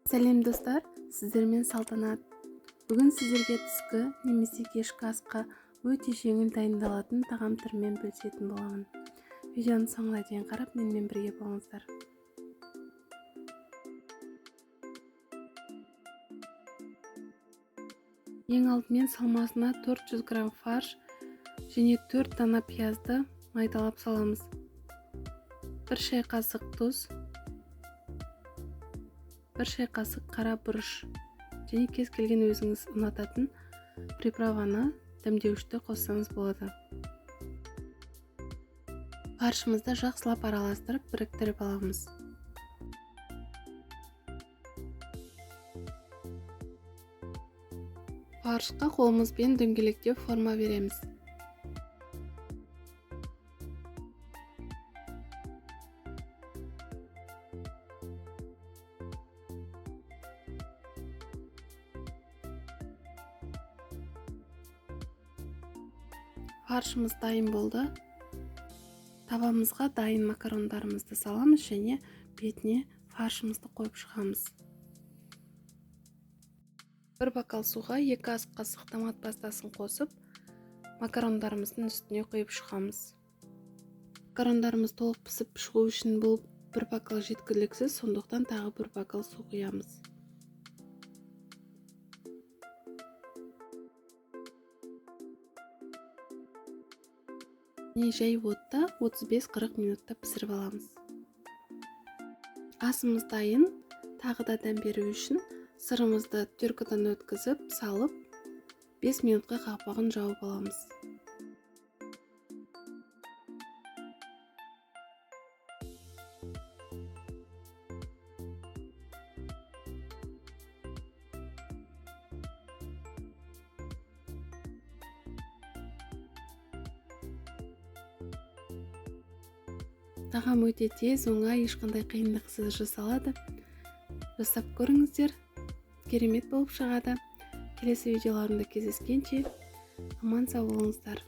Сәлем, достар! Сіздермен Салтанат. Бүгін сіздерге түскі немесе кешкі асқа өте жеңіл дайындалатын тағам түрімен бөлісетін боламын. Видеоның соңына дейін қарап, менімен бірге болыңыздар. Ең алдымен салмасына 400 грамм фарш және 4 дана пиязды майдалап саламыз. 1 шай қасық тұз, 1 шай қасық қара бұрыш және кез келген өзіңіз ұнататын приправаны, дәмдеуішті қоссаңыз болады. Фаршымызды жақсылап араластырып, біріктіріп аламыз. Фаршқа қолымызбен дөңгелектеп форма береміз. Фаршымыз дайын болды. Табамызға дайын макарондарымызды саламыз және бетіне фаршымызды қойып шығамыз. 1 бокал суға 2 ас қасық томат пастасын қосып, макарондарымыздың үстіне құйып шығамыз. Макарондарымыз толық пісіп шығу үшін бұл 1 бокал жеткіліксіз, сондықтан тағы 1 бокал су құямыз. Не жай отта 35-40 минутта пісіріп аламыз. Асымыз дайын. Тағы да дәм беру үшін сырымызды теркадан өткізіп, салып, 5 минутқа қақпағын жауып аламыз. Тағам өте тез, оңай, ешқандай қиындықсыз жасалады. Жасап көріңіздер, керемет болып шығады. Келесі видеоларымда кездескенше, аман сау болыңыздар.